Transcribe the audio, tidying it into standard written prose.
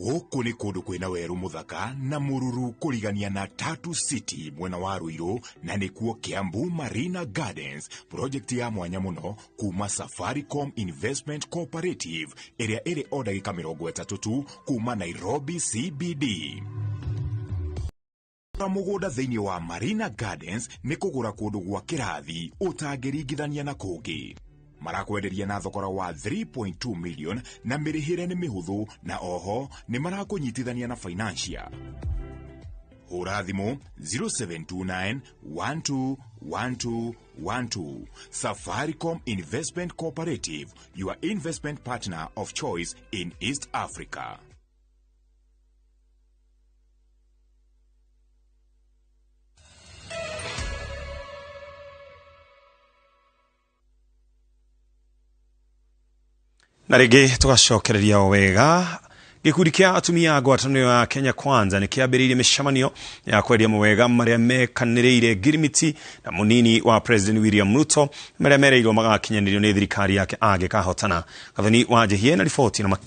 Gũkũ nĩ kũndũ kwĩna werũ mũthaka na mũruru kũrigania na Tatu City mwena wa Ruiru, na nĩkuo Kiambu Marina Gardens, project ya mwanya mũno kuma Safaricom Investment Cooperative ĩrĩa ĩrĩ o ndagĩka 30 tu kuma Nairobi CBD. Kũgũra mũgũnda thĩinĩ wa Marina Gardens nĩ kũgũra kũndũ gwa kĩrathi ũtangĩringithania na kũngĩ. Marakwenderia na thogora wa 3.2 million na mĩrĩhĩre nĩ mĩhũthũ, na oho nĩ marakũnyitithania na financier. Hũra thimũ 0729 12 12 12. Safaricom Investment Cooperative, your investment partner of choice in East Africa. Na rĩngĩ tũgacokereria o wega, gĩkundi kĩa atumia a ngwatanĩro ya Kenya Kwanza nĩ kĩambĩrĩirie mĩcemanio ya kwendia mawega marĩa mekanĩrĩire ngirimiti na mũnini wa President William Ruto, marĩa mereirwo magakinyanĩrio nĩ thirikari yake angĩkahotana. Gathoni wa Njihie na riboti na makĩria.